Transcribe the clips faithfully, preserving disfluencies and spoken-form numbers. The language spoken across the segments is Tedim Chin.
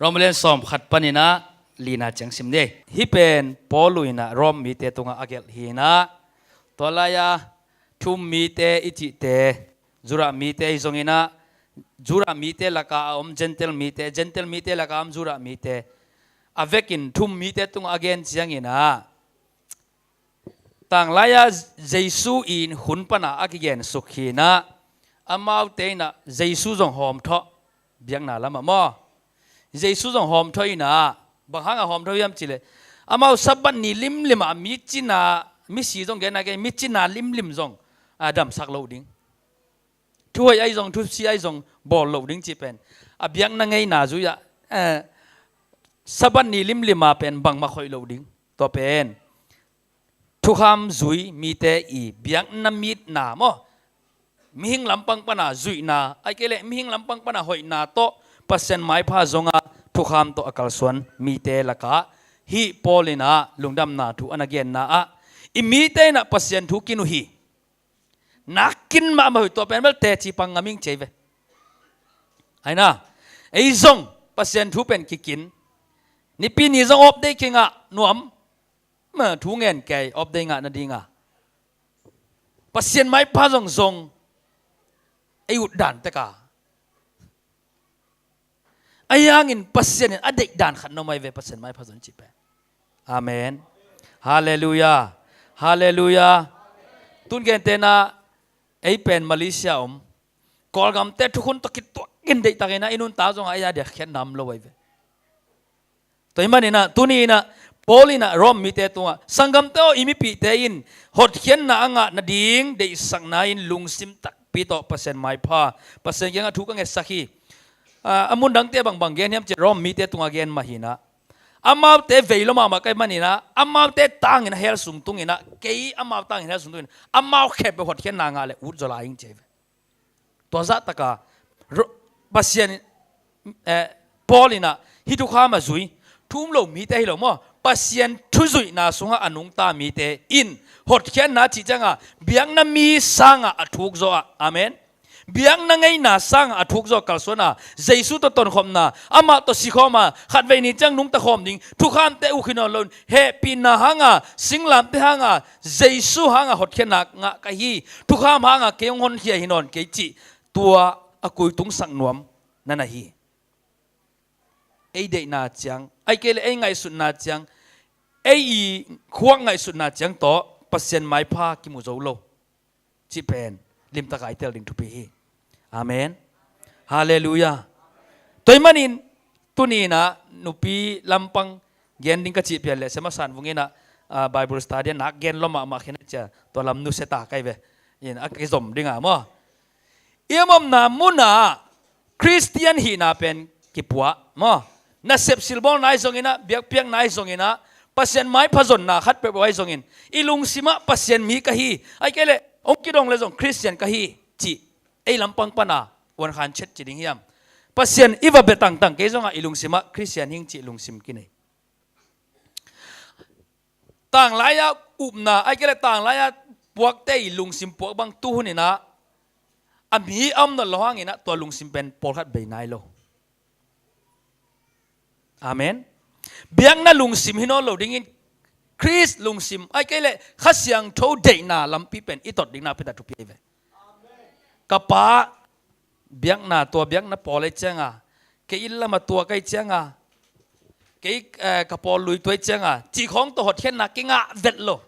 Rom lian sawm khat panin ah lina ciang sim ni. Hih pen Paul in ah Rom mite tungah a gelh hi in ah, tua lai-a thu-um mite i cihte, Judah mite hi zongin ah, Judah mite lakah a om Gentile mite, Gentile mite lakah a om Judah mite, a vekin thu-um mite tungah a gen ciangin ah, tanglai-a Jesu in hun pana a kigensuk hi in ah, amaute in ah Jesu zong hawmthawh, biakna lamah maw. Jesu zong hawmthawh in ah, bang hangah hawmthawh hiam cih leh, amau Sabbath ni limlim ah mi cina, misi zong genna gen, mi cina limlim zong a damsak loh ding. Thuhoih ahi zong, thusia ahi zong bawl loh ding cih pen, a biakna ngeina zui-ah, eh, Sabbath ni limlim ah pen bangmah hoih loh ding. Tua pen thukham zui mite i biakna mitna maw, mihing lampang pana zuihna, ahih kei leh mihing lampang pana hoihna tawh Pasian maipha zongah thukham tawh a kalsuan mite lakah hih Paul in ah lungdamna thu a na genna ah, i mite in ah Pasian thu kin uh hi. Nakin mahmah uh hi. Tua pen bel teci pang ngam ing ci hi ve. Aina, ei zong Pasian thu pen kikin, Nipi ni zong update kingah nuam, ma, thu ngen kei update ngah nadinga. Pasian maipha zong zong ei ut dan teka. Ahi hangin Pasian in a deih dan khat na om ahi ve, Pasian maipha zong cih pen. Amen. Halleluiah. Halleluiah. Tun gentehna, ei pen Malaysia om, Kawlgamte thukhun tawh kituakin deihtakin ah i nuntak zongah ei a diak khiatna om lo ahi ve. Tua ahih manin ah tuni in ah Paul in ah Rom mite tungah, sanggamte aw, i mipihte in hotkhiatna a ngah nading deihsakna in lungsim takpi tawh Pasian maipha, Pasian kiangah thu ka ngetsak hi. Ah, a mun dangte bangbang gen hiam cih leh Rom mite tungah gen mah hi in ah, amaute vei lo mahmah ka hih manin ah, amaute tangin ah hell sung tungin ah, kei amau tangin hell sung tungin ah, amau khempeuh hotkhiatna ngah leh ut zaw lai ing ci hi ve. Tua zahtaka Ro-, Pasian, eh, Paul in ah hih thukham a zui, thu-um lo mite hi lo maw, Pasian thuzuihna sungah a nungta mite in hotkhiatna cih ciangah biakna mi sangah a thuk zawh ah. Amen. Biakna ngeina sangah a thuk zawh kalsuan a, Jesu tawh tonkhopna, amah tawh sikhawm a, khatvei ni ciang nungta khawm ding, thukhamte ukhi nawn loin, hehpihna hanga, singlamteh hanga, Jesu hanga hotkhiatna ngah ka hi, thukham hanga kei hong honkhia hi nawn kei cih, tua a kuitungsak nuam na na hi. Ei deihna ciang, ahih kei leh ei ngaihsutna ciang, ei i khuak ngaihsutna ciang tawh Pasian maipha kimu zo lo cih pen limtaka i tel ding thupi hi. Amen. Halleluiah. Tua ahih manin tuni in ah nupi lampang gen ding ka cih pian leh Sema San Vung in ah, ah, Bible study ah nak gen lua mahmah khin a cia, tua lam nusia ta ka hi ve. In a kizom ding a maw. I om omna munah Khristian hihna pen kipuah maw. Nasep silbawlna ahi zongin ah, biakpiakna ahi zongin ah, Pasian maipha zonna khat peuhpeuh ahi zongin, i lungsimah Pasian mi ka hi, ahih kei leh hong kidong leh zong Khristian ka hi cih ei lampang pana uankhan chet ci ding hiam? Pasian i va bia tangtang kei zongah i lungsimah Khristian hing cih lungsim kinei. Tanglai-a upna, ahih kei leh tanglai-a puakte i lungsim puak bang tuhun in ah a mi a om nawn lo hangin ah tua lungsim pen pawlkhat bei nai lo. Amen. Biakna lungsim hi nawn lo dingin Khrist lungsim, ahih kei leh Kha Siangtho deihna lampi pen i tot ding nakpi tak thupi ahi ve. Ka pa biakna, tua biakna pawl ahi cianga, kei inn lamah tua ka hih cianga, kei, eh, ka pawl lui tua hih cianga cih khawng tawh hotkhiatna kingah vet lo.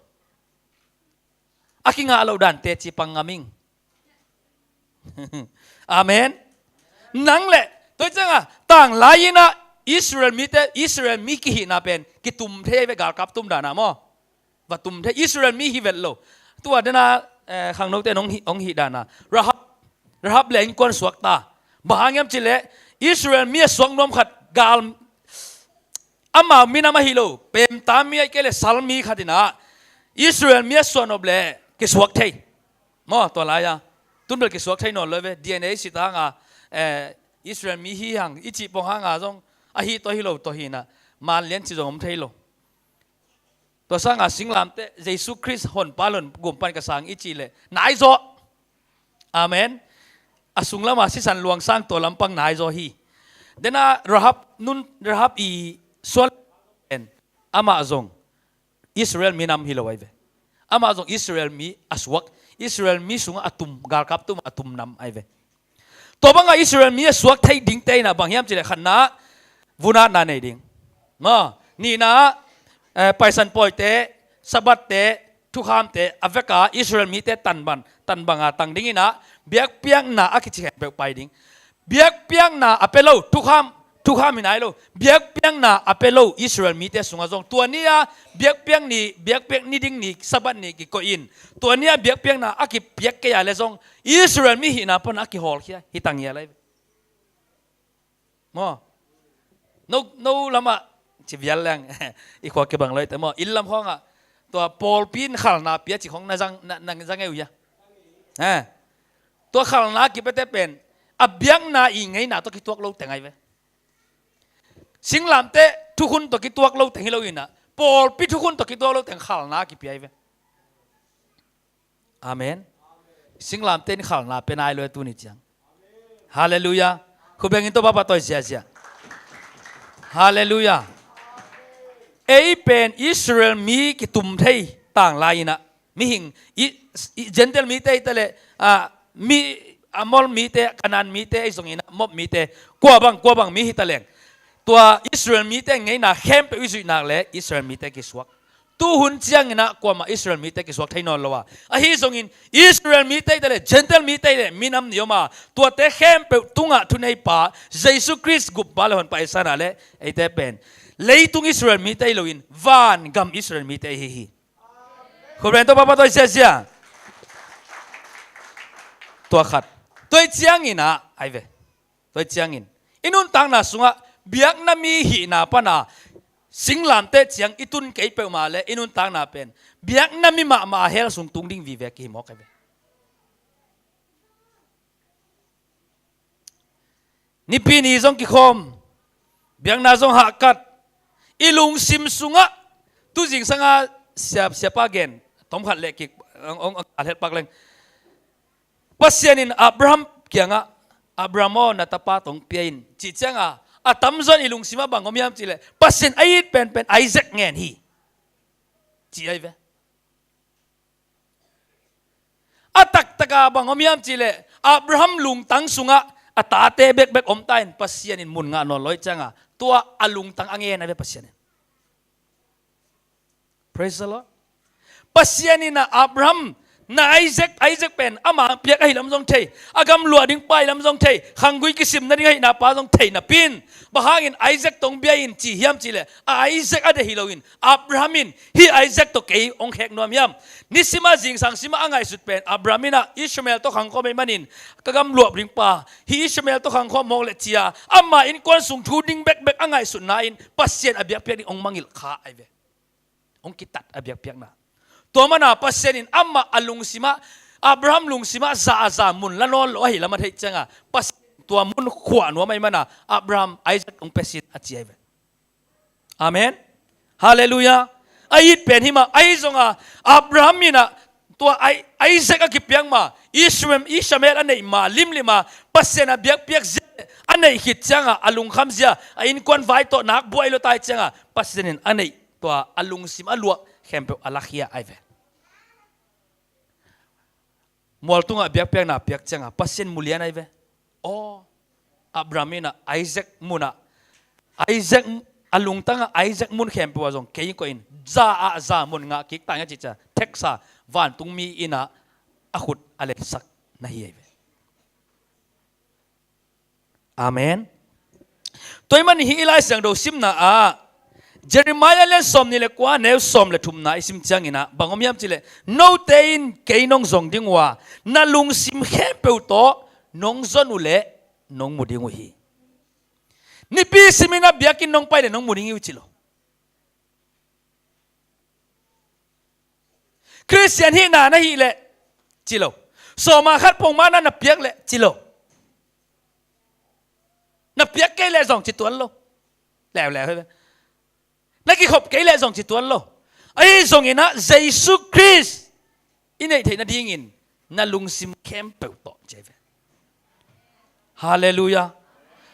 A kingah loh dan teci pang ngam ing. Amen. Nang leh tua hih cianga tanglai in ah Israel mite, Israel mi kihihna pen kitum thei ahi ve, galkap tum dan a maw. Va tum thei, Israel mi hi vet lo. Tua dan a, eh, khangnote in hong hih, hong hih dan a, Rahab, Rahab leh innkuan suak ta. Bang hang hiam cih leh Israel mi a suak nuam khat gal, amau minam ahi lo, pemta mi ahih kei leh sal mi khat in ah Israel mi a suah nop leh kisuak thei. Maw, tua lai-a tun bel kisuak thei nawn lo ve, D N A sit hanga, eh, Israel mi hi hang i cih pong hanga zong ahi tawh hi lo tawh hi in ah, man lian ci zong om thei lo. Tua sanga singlamteh Jesu Khrist honpa leh hong gumpa in ka sang i cih leh naizaw. Amen. A sung lama sisan luang sang tua lampang naizaw hi. Dena Rahab nun, Rahab i suan pen amah zong Israel minam hi lo ahi ve. Amah zong Israel mi a suak, Israel mi sungah a tum, galkap tum a tum nam ahi ve. Tua bangah Israel mi a suak thei dingte inah bang hiam cileh khatna vunatna nei ding. Maw, nihna eh, Paisan pawite, Sabbathte, thukhamte a veka Israel mite tanban tanbanga tang dinginah biakpiakna a kici khempeuh pai ding. Biakpiakna a pia lo, thukham, thukham hi nai lo. Biakpiakna a pia lo Israel mite sungah zong tua ni-a biakpiak ni, biakpiak ni ding ni, Sabbath ni kikoih in, tua ni-a biakpiakna a kipiak kei a le zong Israel mi hihna pana a kihawlkhia hi tang hi a lai. Maw? No, no lamah ci vial leng i khua kibang loite maw? Inn lam khawngah tua pawlpi in khalna pia ci khawng na zang, na, na zang ei uh hia? Eh. Tua khalna kipiate pen a biakna i ngeina tawh kituak lo teng ahi ve. Singlamteh thukhun tawh kituak lo teng hi lo inah pawlpi thukhun tawh kituak lo teng khalna kipia ahi ve. Amen. Singlamteh in khalna pia nai lo e tuni ciang. Halleluiah. Khubengin Topa pahtawi ziazia. Halleluiah. Ei pen Israel mi kitum thei tanglai inah mihing i, i Gentile mite hi ta leh, ah, mi Amor mite, Kanaan mite, ei zong inah Moab mite, kua bang, kua bang mi hi ta leng, tua Israel mite ngeina khempeuh i zuih nak leh Israel mite kisuak. Tuhun cianginah kuamah Israel mite kisuak thei nawn lo a, ahi zongin Israel mite hi ta leh, Gentile mite hi leh minam ni om a, tuate khempeuh tungah thuneipa Jesu Khrist guppa le honpa i san a leh eite pen leitung Israel mite hi loin vangam Israel mite hi hi. Khubengin Topa pahtawi ziazia. Tua khat. Tua cianginah ahi ve. Tua ciangin i nuntakna sungah biakna mi hihna pana singlamteh ciang i tun kei peuhmah leh i nuntakna pen biakna mi mahmah a hell sung tung ding vive kihi mawk ahi ve. Nipi ni zong kikhawm, biakna zong hahkat, i lungsim sungah tu zingsanga sia, siapa gen tomkhat leh kik ong, ong, ong, a lhelpak leng. Pasian in Abraham kiangah, Abraham aw, na tapa tong pia in, cih cianga a tamzaw in i lungsimah bang om hiam cihleh Pasian a it penpen Isaac ngen hi, ci ahi ve. A taktaka bang om hiam cihleh Abraham lungtang sungah a tate bekbek om ta in Pasian in mun ngah nawn lo ih cianga tua a lungtang a ngen ahi ve Pasian in. Praise the Lord. Pasian in ah Abraham, na Isaac, Isaac pen ama piak ahi lam zong thei, a gam luah ding pa ahi lam zong thei, khanggui kisim nading ahihna pa zong thei napi in, bang hangin Isaac tong bia in ci hiam cihleh a Isaac a deih hi loin Abraham in hih Isaac tawh kei hong khek nuam hiam? Nisima zingsang sima a ngaihsut pen Abraham in ah Ishmael tawh khangkhawm ahih manin ka gam luah ding pa, hih Ishmael tawh khangkhawm mawk leh ci-a ama innkuan sung thu ding bekbek a ngaihsutna in Pasian a biakpiak ding hong mangngilh kha ahi ve. Hong kitat a biakpiakna. Tua mana Pasian in amah a lungsimah, Abraham lungsimah za a za mun la nawn lo ahi lam a theih cianga Pasian tua mun khuah nuam ahih mana Abraham Isaac hong pia sin a ci ahi ve. Amen. Halleluiah. A it pen hi mah, ahi zonga Abraham in ah tua Ai-, Isaac a kipiak ma, Ishmael, Ishmael a neih ma limlim a Pasian a biakpiak zia a neih khit cianga a lungkham zia, a innkuan vai tawh nak buai lo tai cianga Pasian in a neih tua a lungsim a luah khempeuh a lakhia ahi ve. Mual tungah biakpiakna piak cianga Pasian mulian ahi ve. Aw, Abraham in ah Isaac munah, Isaac a lungtangah Isaac mun khempeuh ah zong kei koih in za ah za mun ngah kik ta ing a cih ciang theksa vantungmi in ah a khut a letsak na hi ahi ve. Amen. Tua ahih manin hih i Lai Siangtho simna ah Jeremiah lian sawmnih le kua neu sawm le thumna i sim ciangin ah bang om hiam cihleh, note in kei nong zong ding uh a, na lungsim khempeuh tawh nong zon uh leh nong mu ding uh hi. Nipi simin a biakinn nong pai leh nong mu ding hi uh ci lo. Khristian hihna na hih leh ci lo. Sawma khat pongmana na piak leh ci lo. Na piak kei leh zong ci tuan lo. Leuleu hi ve. Na kikhop kei leh zong ci tuan lo. Ahi zongin ah Jesu Khrist i neih theih nadingin na lungsim khempeuh tawh ci ahi ve. Halleluiah.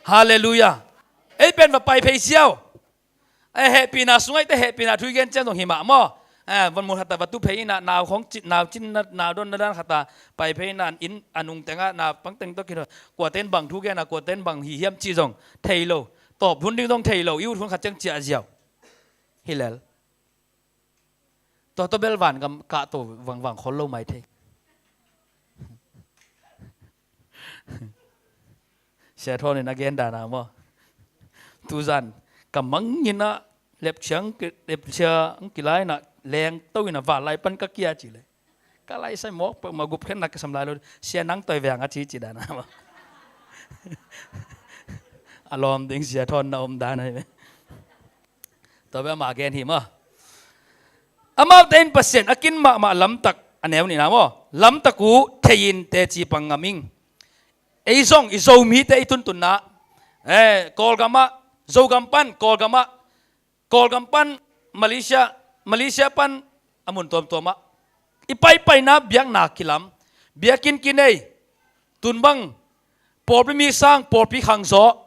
Halleluiah. Ei pen va pai phei siau. Eh, hehpihna sungah i te hehpihna thu i gen ciang zong hi mah maw. Eh, van mun khat ah va tu phei inah, nau khong cin, nau cin na, nau don na dan khat ah pai phei inah, inn a nung tengah na pang teng tawh kin, kuate in bang thu gen a, kuate in bang hi hiam cih zong thei lo. Tawp hun ding zong thei lo, i ut hun khat ciang ciah ziau. Hi lel. Tua tawh bel vangam kahto vangvang khol lo mai thei. Sia Thawn in a gen dan a maw. Tuzan ka mang inah lepchia, lepchia ang kilai inah lengto inah val lai pan ka kia ci le. Ka lai sai mawk peuh mah, gup khen nak ka sam lai lo. Sia nang toi veng a ci ci dan a maw. A lawm ding Sia Thawn na om dan a hi ve. Tua bia ma gen hi maw. Amaute in Pasian a kin mahmah lamtak, a neu nihna maw, lamtak uh thei-in teci pang ngam ing. Ei zong i Zomite i tuntunna, eh, Kawlgamah, Zogam pan Kawlgamah, Kawlgam pan Malaysia, Malaysia pan a mun tuamtuamah i paipaina biakna kilam, biakinn kinei, tun bang pawlpi mi sang, pawlpi khang zaw.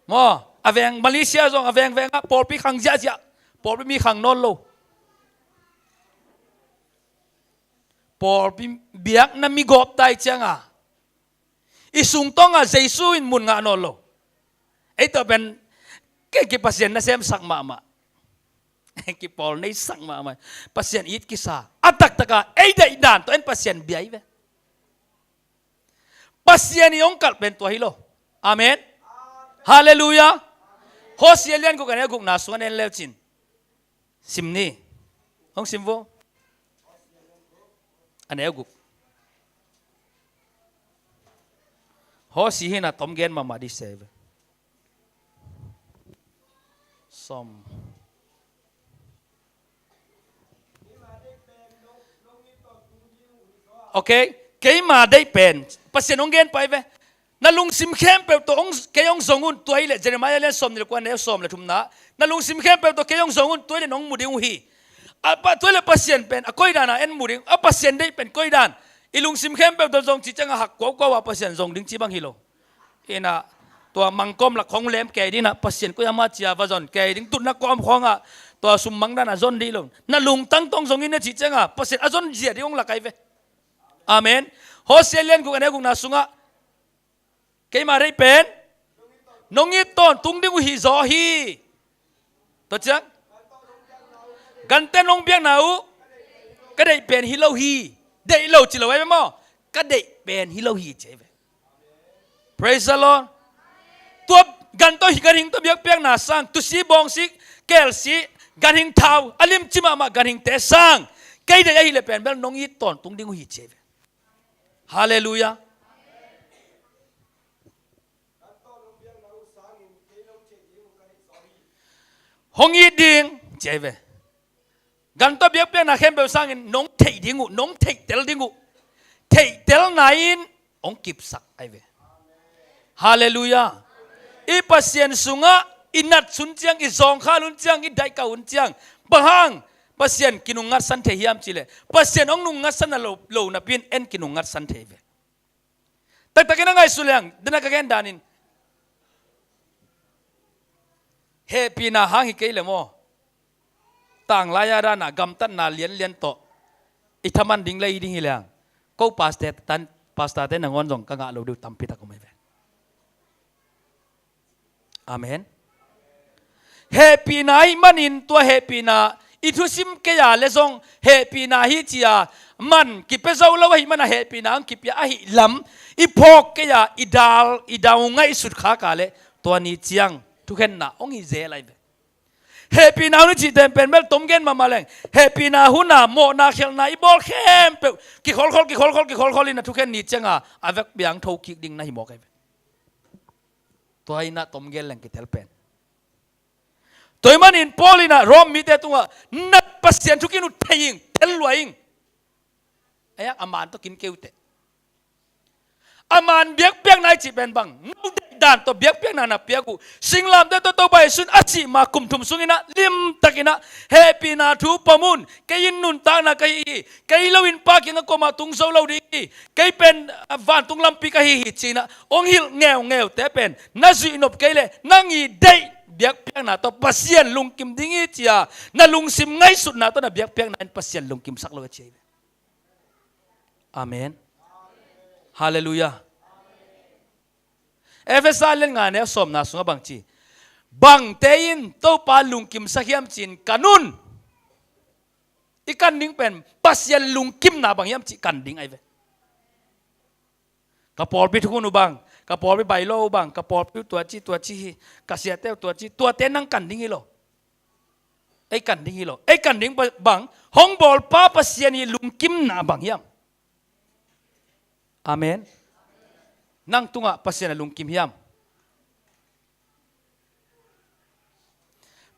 Maw, a veng Malaysia zong a vengvengah pawlpi khang ziahziah, pawlpi mi khang nawn lo. Pawlpi biakna mi gawp tai cianga i sungtawngah Jesu in mun ngah nawn lo. Ei tawh pen kei ki Pasian na semsak mahmah. Kipawl neisak mahmah. Pasian it kisa a taktaka ei deih dan tawh en Pasian bia hi ve. Pasian i hong kalh pen tua hi lo. Amen. Halleluiah. Hosea lian guk a neu gukna sung a nen leucin. Sim ni. Hong sim vo. A neu guk. Hosea hi na tom gen mahmah di se ve. Som. Ok, keima deih pen Pasian hong gen pai ve. Na lungsim khempeuh tawh hong, kei hong zong un, tua hi leh Jeremiah lian sawm nih le kua neu sawm le thumna. Na lungsim khempeuh tawh kei hong zong un, tua hi leh nong mu ding uh hi. A pa, tua hi leh Pasian pen a koi dan a en mu ding, a Pasian deih pen koi dan. I lungsim khempeuh tawh zong ci ciangah hak kuaukuau a Pasian zong ding ci bang hi lo. Inah tua mangkawm lak khong lem kei dinah Pasian koi ama cia va zon kei ding, tutna kawm khawngah tua sum mang danah zon dih lo. Na lungtang tawh hong zong in na cih ciangah Pasian a zon zia ding hong lak ai ve. Amen. Hosea lian guk a neu gukna sungah keima deih pen nong it tawntung ding uh hi zaw hi. Tua ciang gante nong biakna uh ka deih pen hi lo hi. Deih lo ci lo ai ve maw? Ka deih pen hi lo hi ci ai ve. Praise the Lord. Tua gan tawh hi, ganhing tawh biakpiakna sang, tusi bawngsi, kelsi, ganhing thau a limci mahmah ganhingte sang kei deih ahih leh pen bel nong it tawntung ding uh hi ci ai ve. Halleluiah. Hong it ding ci ai ve. Gan tawh biakpiakna khempeuh sangin nong theih ding uh, nong theihtel ding uh. Theihtelna in hong kipsak ai ve. Halleluiah. I Pasian sungah i nat sun ciang, i zawngkhal hun ciang, i daihkah hun ciang, bang hang Pasian kinungngatsan thei hiam cih leh Pasian hong nungngatsan a lo, lo napi in en kinungngatsan thei ve. Taktakin a ngaihsun leng, dena ka gen danin hehpihna hang hi kei le maw? Tanglai-a dana gamtatna lianlian tawh i thaman ding lei ding hi leng, ko pastor tan, pastor te nangawn zong ka ngah lo deuh tampi tak om hi ve. Amen. Hehpihna ahih manin tua hehpihna i thusim kei a le zong hehpihna hi ci-a man kipia zo lo ahih mana hehpihna hong kipia ahih lam i phawk kei a i dal, i dau ngaihsut khak a le tua ni ciang thukhenna hong hi zel ai ve. Hehpihna hun i cih pen pen bel tom gen mahmah leng, hehpihna huna mawhna khelhna i bawl khempeuh kikholkhol, kikholkhol, kikholkhol in a thukhen ni cianga a vek biang tho kik ding na hi mawk ai ve. Tua inah tom gen leng kitel pen. Tua ahih manin Paul inah Rom mite tungah na Pasian thukin uh thei ing, tel lua ing. Ei, a man tawh kin kei uh teh. A man biakpiakna i cih pen bang, no deih dan tawh biakpiakna na piak uh. Singlamteh tawh Topa Jesu in a sih ma kum thum sungin ah limtakin ah hehpihna thu pom un. Kei in nuntakna ka hi hi. Kei lo in Pa kiangah kuamah tung zo lo ding hi. Kei pen, ah, vantung lampi ka hi hi ci-in ah hong hilh ngeungeute pen na zuih nop kei leh nang i deih biakpiakna tawh Pasian lungkim ding hi ci-a na lungsim ngaihsutna tawh na biakpiakna in Pasian lungkimsak lo a ci hi. Amen. Halleluiah. Efesa lian nga neu sawmna sungah bang ci? Bangte in Topa lungkimsak hiam ci-in kan un. I kan ding pen Pasian lungkimna bang hiam cih kan ding ahi ve. Ka pawlpi thukhun uh bang, ka pawlpi bailo uh bang, ka pawlpi uh tua ci, tua ci hi, ka siate uh tua ci, tuate nang kan ding hi lo. Ei kan ding hi lo. Ei kan ding ba-, bang, hong bawlpa Pasian i lungkimna bang hiam? Amen. Nang tungah Pasian a lungkim hiam?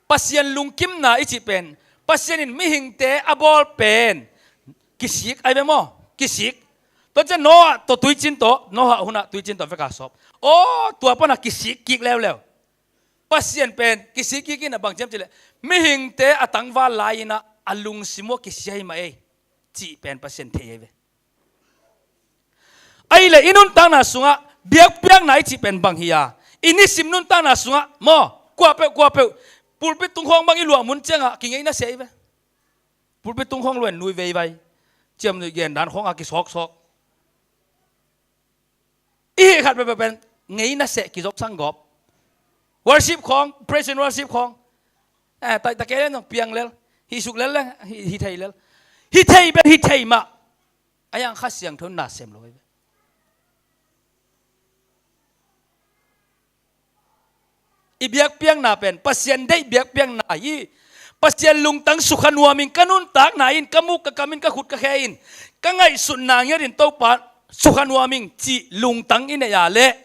Pasian lungkimna i cih pen, Pasian in mihingte a bawl pen kisik ahi ve maw? Kisik. Tua ciang Noah tawh tuicin tawh, Noah hunah tuicin tawh vek a sawp. Aw, tua panah kisik kik leuleu. Pasian pen kisik kik in a bang ci hiam cih leh, mihingte a tangval lai-in ah a lungsim uh a kisia hi mah ei cih pen Pasian thei ahi ve. Ahih leh i nuntakna sungah biakpiakna i cih pen bang hi a, i nisim nuntakna sungah maw, kuapeuh kuapeuh, pulpit tung khawng bang i luah mun ciangah kingei nasia hi ve. Pulpit tung khawng luan nui veivai, ciamnuih gen dan khawngah kisawksawk. I hih khat peuhpeuh pen ngei nasia kizopsang gawp. Worship khawng, praise and worship khawng, eh, ta, ta kei leh nong piang lel, hih suk lel leh, hih, hih thei lel. Hih thei pen hih thei mah. A yang Kha Siangtho in na sem lo hi ve. I biakpiakna pen Pasian deih biakpiakna hi. Pasian lungtang sukha nuam ing, ka nuntakna in, ka muk ka kam in, ka khut ka khe in, ka ngaihsutna ngiat in Topa sukha nuam ing cih lungtang i neih a leh,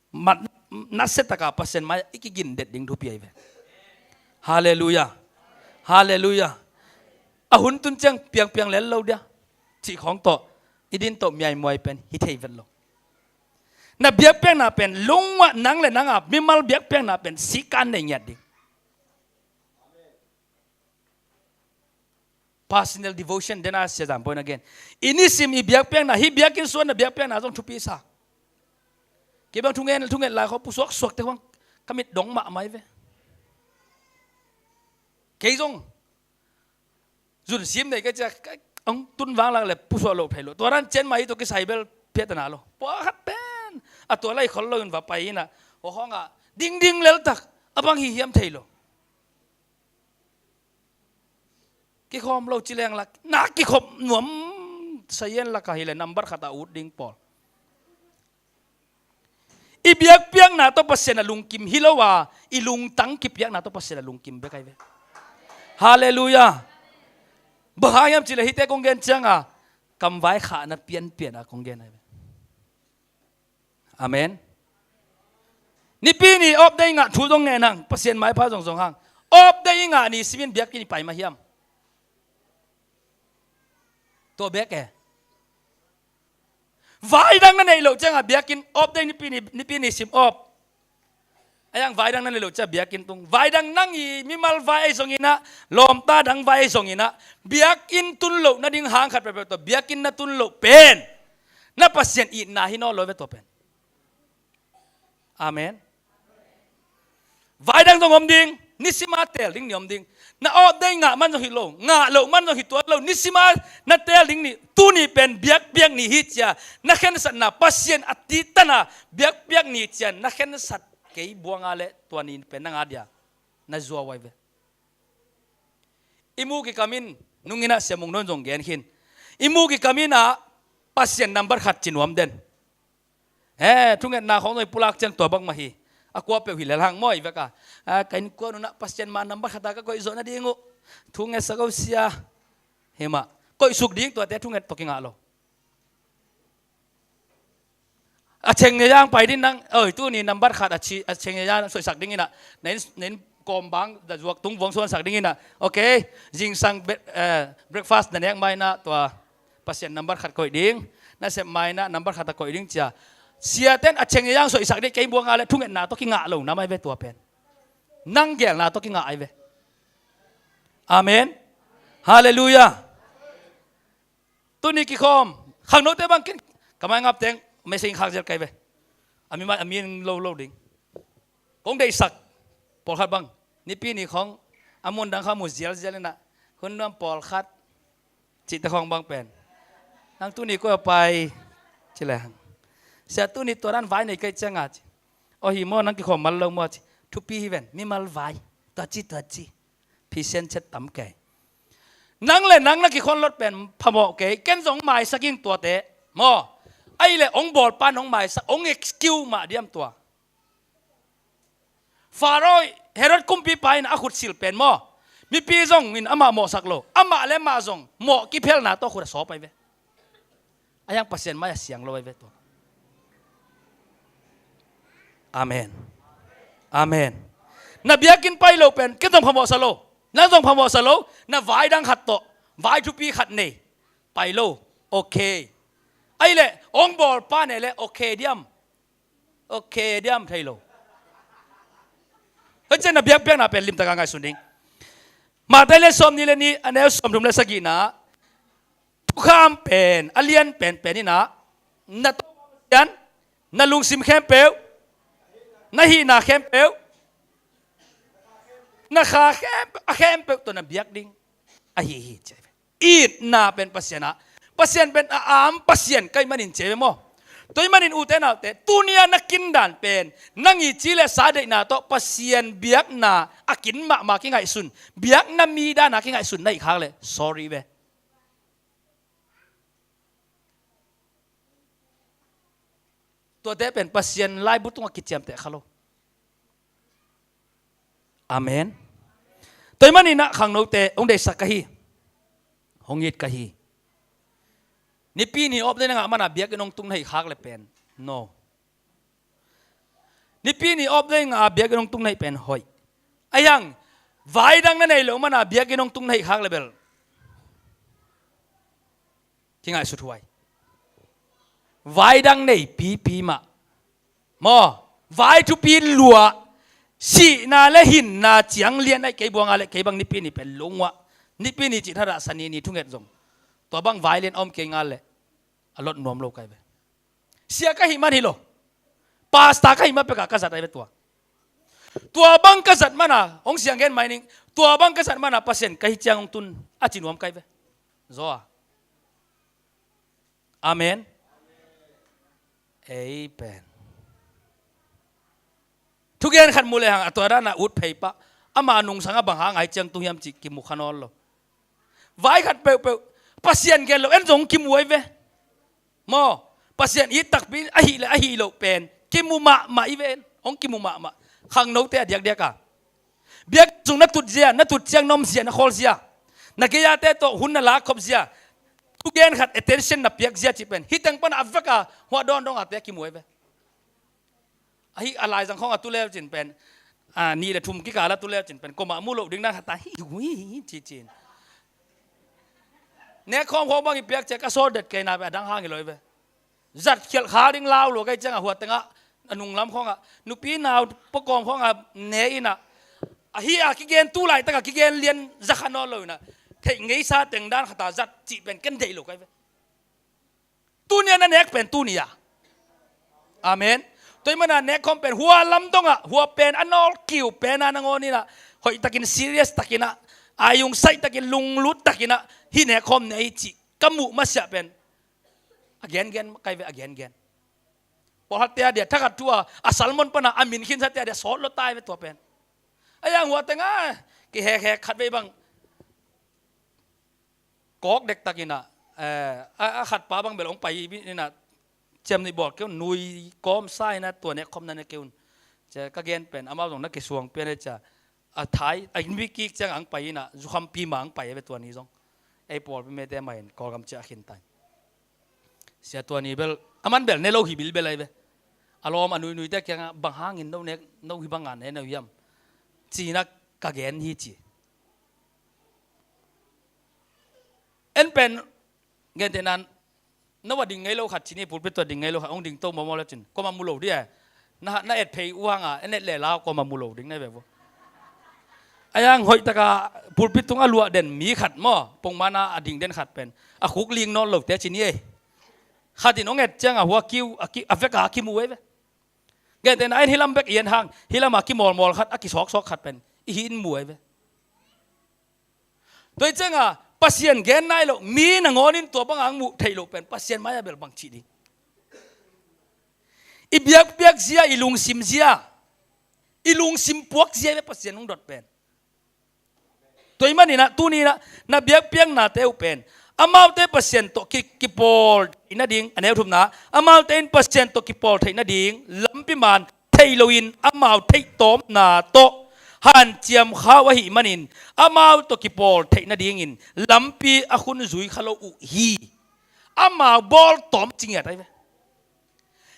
mat, nasia taka Pasian mai-ah i kigindet ding thupi ahi ve. Halleluiah. Halleluiah. A hun tun ciang piangpiang lel lo dia cih khawng tawh i din tawh miaimuai pen hi thei vet lo. Na biakpiakna pen lungah nang le nang a mimal biakpiakna pen sikan nei ngiat ding. Personal devotion, then I say that point again. I nisim i biakpiakna, hih biakinn sungah na biakpiakna zong thupi sa. Kei bang thungen, thungen lai khawng pusuaksuakte khawng ka mit dong mahmah hi ve. Kei zong zunsim nei ka ciah, ka hong tun vanglak le pusuak loh phei lo. Tua dan cian mah hi tawh kisai bel phiat a na lo. Pua khat pen a tua lai khol lo in va pai in ah, hua khawngah dingding leltak a bang hi hiam thei lo. Kikhawm lo ci leng lak, na kikhop nuam sayen lak a hi le nambat khat a ut ding pawl. I biakpiakna tawh Pasian a lungkim hi lo a, i lungtang kipiakna tawh Pasian a lungkim bek ahi ve. Halleluiah. Bang hang hiam cih leh hihte kong gen ciang a, kamvai khahna pianpian a kong gen ahi ve. Amen. Nipi ni off day ngah thu zong ngen hang, Pasian maipha zongzong hang. Off day i ngah ni simin biakinn i pai mah hiam? Tua bek e. Vai dang na neih loh ciangah biakinn off day, nipi ni, nipi ni sim off. A yang vai dang na neih loh ciah biakinn tung. Vai dang nang i mimal vai ahi zongin ah, lawmta dang vai ahi zongin ah, biakinn tun loh nading hang khat peuhpeuh tawh biakinn na tun loh pen na Pasian itna hi nawn lo ve tua pen. Amen. Vai dang zong om ding, nisima teel ding ni om ding. Na off day ngah man zong hi lo, ngah loh man zong hi tuan lo, nisima na teel ding ni, tuni pen biakpiak ni hi cia na khensatna, Pasian a titan a biakpiak ni cia na khensat kei buang a leh tua ni pen nang a dia na zuau ahi ve. I muk i kam in, nung in ah Sia Mung Nawn zong gen khin. I muk i kam in ah Pasian nambat khat ci nuam den. He, thungetna khawng zong i pulak ciang tua bang mah hi. A kua peuh hi lel hang maw i vek a. A, ka innkuan un ah Pasian mah nambat khat a ka koih zawh nading uh. Thungetsak o sia. Hi mah. Koihsuk ding tuate thunget tawh kingah lo. A cheng ne yang pai din nang, oi, tuni nambat khat a ci, a cheng ne yang soisak ding in ah, na inn, na inn kawm bang, da zuak tung vuang suansak ding in ah, okay, zingsang be-, eh, breakfast na nek mai na tua Pasian nambat khat koih ding, na sep mai na nambat khat a koih ding cia. Siaten a cheng yang soisak dih kei buang a le thungetna tawh kingah lo na mai ve tua pen. Nang gelna tawh kingah ai ve. Amen. Halleluiah. Tuni kikhawm khangnote bangkin ka mai ngap teng meseng khak zel kai ve. A mi mai a mi lo lo ding. Kong deihsak pawlkhat bang Nipi ni khawng a mun dang kha mu zialzial inah hun nuam pawlkhat cihte khawng bang pen nang tuni kua pai ci le hang. Sia tuni tua dan vai nei kai cianga ci. Aw hi maw nang kikhawm mal lo maw ci. Thupi hi ven mimal vai tua ci tua ci. Phisian chet tam kei. Nang le nang na kikhon lot pen phamawh kei ken zong maisak ing tuate maw. Ahi le ong bawlpa nong maisak ong excuse mah diam tua. Pharaoh Herod kumpipa in a khut sil pen maw. Mipi zong in amah mawhsak lo amah le mah zong mawh kiphelna tawh khut a sawp ai ve. A hiang Pasian mai a siang lo ai ve tua. Amen. Amen. Na biakinn pai lo pen ken zong phamawhsa lo. Nang zong phamawhsa lo. Na vai dang khat tawh vai thupi khat nei pai lo. Okay. Ahi le ong bawlpa nei le okay diam. Okay diam thei lo. Hei cian na biakpiakna pen limtaka ngaihsun ding. Matthai le sawm ni le ni a neu sawm thum le sagihna thukham pen a lian penpen inah na tawh Pasian na lungsim khempeuh na hihna khempeuh na kha khempeuh a khempeuh tawh na biak ding ahi hi ci. Itna pen Pasian ah Pasian pen a am Pasian kai manin ci ve maw. Tua i manin ute naute tunia na kindan pen nang i ci le sa deihna tawh Pasian biakna a kin mahmah kingaihsun biakna mi dana kingaihsun na i khak le sorry ve. Tuate pen Pasian laibu tungah kiciamteh kha lo. Amen. Tua i maninah khangnote hong deihsak ka hi. Hong it ka hi. Nipi ni awp dei na ngah mana biakinn hong tung na hi khak le pen no. Nipi ni awp dei ngah biakinn hong tung na hi pen hoih. A hiang vai dang na nei lo mana biakinn hong tung na hi khak le bel kingaihsut huai. Vai dang nei pipi mah maw. Vai thupi lua sihna le hinna ciang lian aih kei buanga le kei bang nipi ni pen lungua nipi ni cih thadah sani ni thunget zong tua bang vai lian a om kei ngal le a lot nuam lo kai ve. Sia ka hih man hi lo. Pasta ka hih man peka ka zat ai ve tua. Tua bang ka zat mana hong siang gen mai ning. Tua bang ka zat mana Pasian ka hi ciang hong tun a ci nuam kai ve. Zaw a. Amen. Ei pen thugen khat mu le hang a tua dana ut phei pah ama nungsanga bang hang ai ciang tu hiam cih kimu kha nawn lo. Vai khat peuhpeuh Pasian gen lo en zong kimu ai ve. Maw Pasian it takpi ahih le ahih loh pen kimu mahmah i ve en hong kimu mahmah. Khangnote a diakdiak a biak sung na tut zia na tut ciang na om zia na khawl zia na gei-ate tawh hun na lak khop zia thugen khat attention na piak zia cih pen hih teng pana a veka huah dawn dong a te kimu ai ve. Ahi a laizang khawng a tu leu cin pen a nih le thum kikala tu leu cin pen koma mu loh ding na hata hi hui hi ci cin. Nek khawm khawng bang i piak ciak a sawt det kei na ve a dang hang i loi ve. Zat khialh kha ding lau lo kei ciang a huat tengah a nunglam khawngah nupi nau pakawm khawngah ne inah ahi a kigen tu laitakah kigen lian zakha nawn lo inah theih ngeisa teng dan khata zat cih pen ken deih lo kai ve. Tunia na nek pen tunia. Amen. Tua i mana nek khawm pen hua lamdongah hua pen a nawl kiu pena nangawn inah hoih takin serious takinah a yung saih takin lunglut takinah hi nek khawm ne i cih ka muh masiah pen a gengen kai ve a gengen. Pawlkhatte a dia thakhat thu a a salmon pana a min khinsatte a dia sawt lo tai ve tua pen. A yang hua tenga kihekhek khat vei bang kawk dektak inah a khatpa bang bel hong pai inah ciam nih bawl keu nui kawmsa inah tua nek khawm na ne keu un. Cia ka gen pen amau zong na kisuang pian e cia a thai a inbi kik ciang ang pai inah zukhampi ma ang pai a ve tua ni zong ei pawlpi mete mah in Kawlgam cia a khin tai. Sia tua ni bel a man bel ne lo hi bilbel ai ve. A lawm a nuinuite kiangah bang hangin no nek no hi banga ne no hiam cina ka gen hi ci. En pen gentehnan Na va ding ngei lo khat ci ni, pulpit tua ding ngei lo khat, hong ding to mawmaw le cin. Kuamah mu lo dih e. Na, na et phei uh hang a, en et le lau kuamah mu lo ding na ve vo. A yang hoih taka pulpit tung a luah den mi khat maw, pongmana a ding den khat pen. A khuk ling nawn lo te ci ni e. Khat in hong et ciang a hua kiu, a ki, a vek a kimu e ve. Gente na en hi lam bek i en hang, hi lam a kimawlmawl khat, a kisawksawk khat pen. I hi in mu e ve. Tua hi cianga Pasian gen nai lo, mi nangawn in tua banga ang muh theih loh pen Pasian mai-ah bel bang cih ding? I biakpiak zia, i lungsim zia, i lungsim puak zia ve Pasian hong dot pen. Tua hi maninah tuninah na biakpiaknate uh pen amaute Pasian tawh ki, kipawl theih nading, a neu thumna, amaute in Pasian tawh kipawl theih nading lampi man thei loin amau theihtawpna tawh hanciam khau ahih manin amau tawh kipawl theih nadingin lampi a khun zui kha lo uh hi. Amau bawl tawm ci ngiat ahi ve.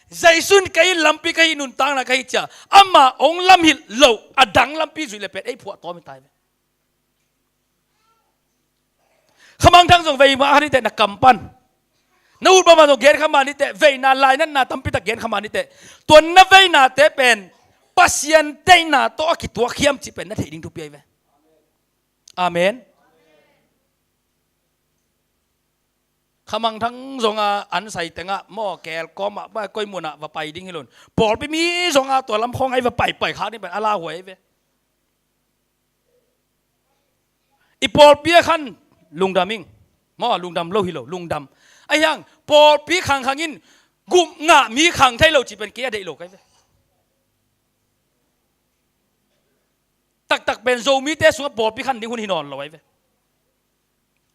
Jesu in ka in lampi ka hi, nuntakna ka hi cia amah hong lamhilh lo a dang lampi zuih le pen ei phuah tawm hi ta hi ve. Khamangthang zong vei mah kha niteh na kam pan. Na ut bama zong gen kha mah niteh, veina lainatna tampitak gen kha mah niteh. Tuan na veinate pen Pasian teihna tawh a kituak hiam cih pen na theih ding thupi ahi ve. Amen. Khamangthang zonga an sai tengah maw, kelkawmah, bai koi munah va pai ding hi lon. Pawlpi mi zonga tua lam khawng ai va paipai khak ding pen a lauhuai ahi ve. I pawlpi a khan lungdam ing. Maw, lungdam lo hi lo, lungdam. Ahi hang pawlpi khangkhang in gup ngah mi khang thei lo cih pen kei a deih lo kai ve. Taktak pen Zomite sungah pawlpi khan ding hun hi nawn lo ai ve.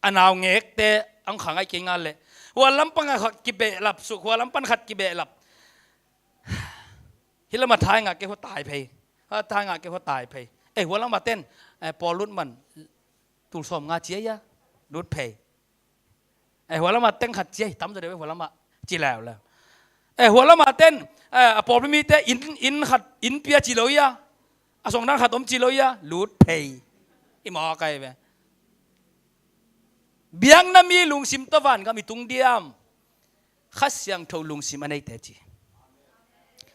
A naungekte ang khang ai kei ngal leh. Hua lam pan khat kibehlap suk, hua lam pan khat kibehlap. Hi lamah thai ngah kei hua tai phei. Ha, thai ngah kei hua tai phei. Eh, hua lamah ten, eh, pawl lut man, tul sawm nga cia ia, lut phei. Eh, hua lamah teng khat cia hi tam zaw deuh, eh, hua lamah ci leuleu. Eh, hua lamah ten, eh, a pawlpi mite in, in khat, in pia ci lo ia, a songdan khat om ci lo ia, lut phei. I mawk ai ve. Biakna mi lungsim tawh vangam i tung diam? Kha Siangtho lungsim a neite ci.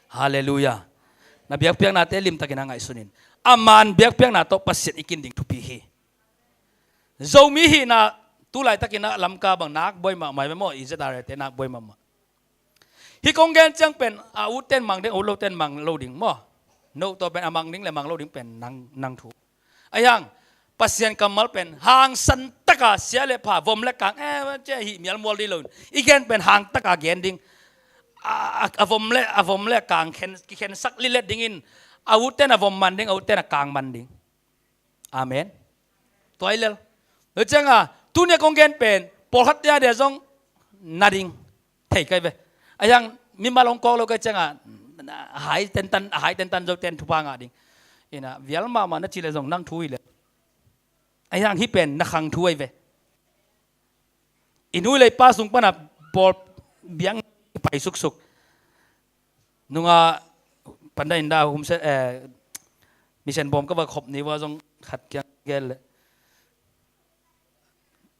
Halleluiah. Na biakpiaknate limtakin a ngaihsunin. A man biakpiakna tawh Pasian i kin ding thupi hi. Zomi hihna tu laitakin a Lamka bang nak buai mahmah ve maw, i Z R A te nak buai mahmah. Hih kong gen ciang pen a ute'n mang ding, a ut lote'n mang lo ding maw. No tawh pen a mang ding le mang lo ding pen nang, nang thu. Ahi hang Pasian kammal pen hangsan taka sia le pha, vom le kang, eh, cia hih mialmual dih lo. I gen pen hang taka gen ding. A, a, a vom le, a vom le a kang khen, kikhensak lilet dingin a ute'n a vom man ding, a ute'n a kang man ding. Amen. Tua hi lel. Tua cianga tunia kong gen pen pawlkhat tia dia zong na ding thei kai ve. Ahi hang mimal hong kawk lo kai cianga a hai tentan, a hai tentan zo ten thupha ngah ding. Ina vial mahmah na ci le zong nang thu hi lel. Ahi hang hih pen na khang thu ahi ve. I nu le i pa sung pana pawl biang i pai suksuk. Nunga panda inda humse, eh, mission bawm ka va khop ni va zong khat kiang gel le.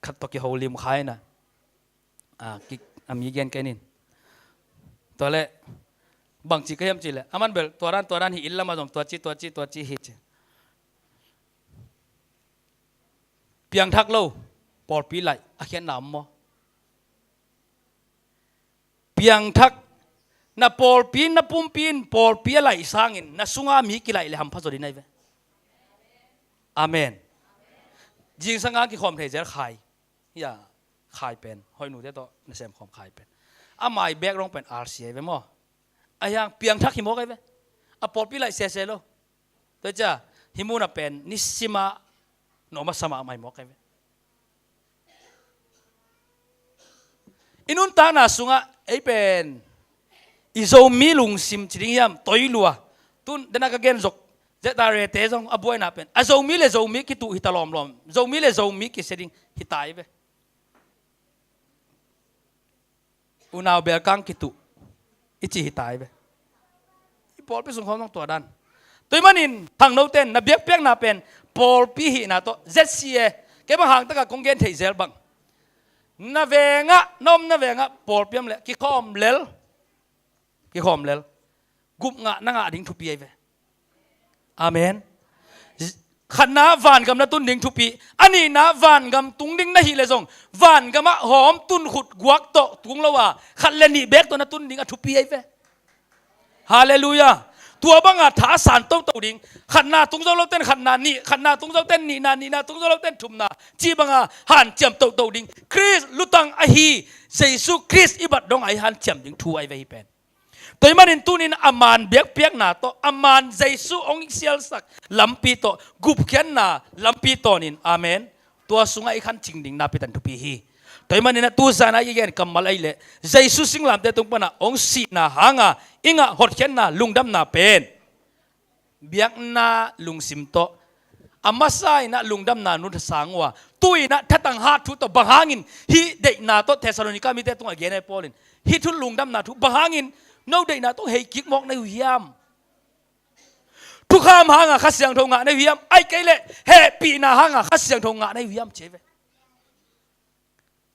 Khat tawh kiho lim kha ina. Ah, ki, a mi gen kenin. Tua le bangci ka hiam ci le. Aman bel tua dan, tua dan hi, inn lama zong tua ci, tua ci, tua ci hi ci. Piangthak lo, pawlpi laih, a khiatna om maw? Piangthak, na pawlpi, na pumpi in pawlpi a laih sangin na sunga mi kilaih le hampha zaw ding ahi ve. Amen. Zingsanga kikhawm thei zel khai. Hia, khai pen, hoih nute tawh na sem khawm khai pen. A mai bek rong pen R C ahi ve maw? Ahi hang piangthak hi mawk ahi ve. A pawlpi laih sese lo. Tua cia, hih muna pen nisima na om a sama mai mawk ahi ve. I nuntakna sungah ei pen i Zomi lungsim ci ding hiam, toi lua. Tun dena ka gen zok, Z R A te zong a buaina pen a Zomi le Zomi kituh hita lawmlawm, Zomi le Zomi kisia ding hita ahi ve. Unau belkang kituh i ci hita ahi ve. I pawlpi sung khawng zong tua dan. Tua hi manin khangnote'n na biakpiakna pen pawlpi hihna tawh Z C A, kei bang hangtaka kong gen theih zel bang, Na vengah, na om na vengah pawlpi om leh kikhawm lel. Kikhawm lel. Gupna ngah na ngah ding thupi ahi ve. Amen. Khatna vangam na tun ding thupi. A nihna vangam tung ding na hih leh zong vangamah hawm tun khut guak tawh tung lo a, khat le nih beek tawh na tun ding a thupi ahi ve. Halleluiah. Tua banga tha a san toto ding. Khatna tung zo loten khatna nih, khatna tung zoten nihna, nihna tung zo loten thumna, cih banga hanciam toto ding. Khrist lutang ahi Jesu Khrist i bat dong a i hanciam ding thu ahi ve hi pen. Tua ahih manin tunin a man biakpiakna tawh, a man Jesu hong sialsak lampi tawh, gupkhiatna lampi tawnin. Amen. Tua sungah i khancing ding napi tan thupi hi. Tua ahih manin a tu zan a i gen kammal ahih leh Jesu singlamteh tung pana hong sihna hanga i ngah hotkhiatna lungdamna pen biakna lungsim tawh, a masa in a lungdamna nuntak sang uh a, tu-in a thatang hat thu tawh, bang hangin hih deihna tawh Thessalonika mite tungah gen ahi Paul in, hih thu lungdamna thu bang hangin no deihna tawh hei kik mawk na hi uh hiam? Thukham hanga Kha Siangtho ngah na hi uh hiam? Ahih kei leh hehpihna hanga Kha Siangtho ngah na hi uh hiam ci ahi ve.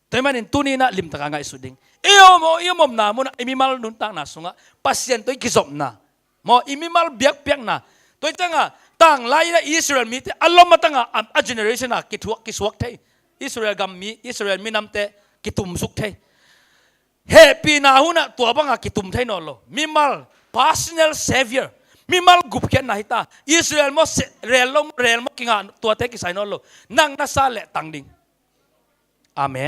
Tua ahih manin tuni in a limtaka ngaihsut ding. I om, i om omna munah, i mimal nuntakna sungah Pasian tawh i kizopna maw, i mimal biakpiakna. Tua hi cianga tanglai in a Israel mite a lom a tanga a, a generation a kithuak, kisuak thei. Israel gam mi, Israel minamte kitumsuk thei. Hehpihna hunah tua banga kitum thei nawn lo. Mimal, personal savior. Mimal gupkhiatna hi ta. Israel maw, se-, rel lo, rel maw, kingah tuate kisai nawn lo. Nang na sa leh tang ding. Amen.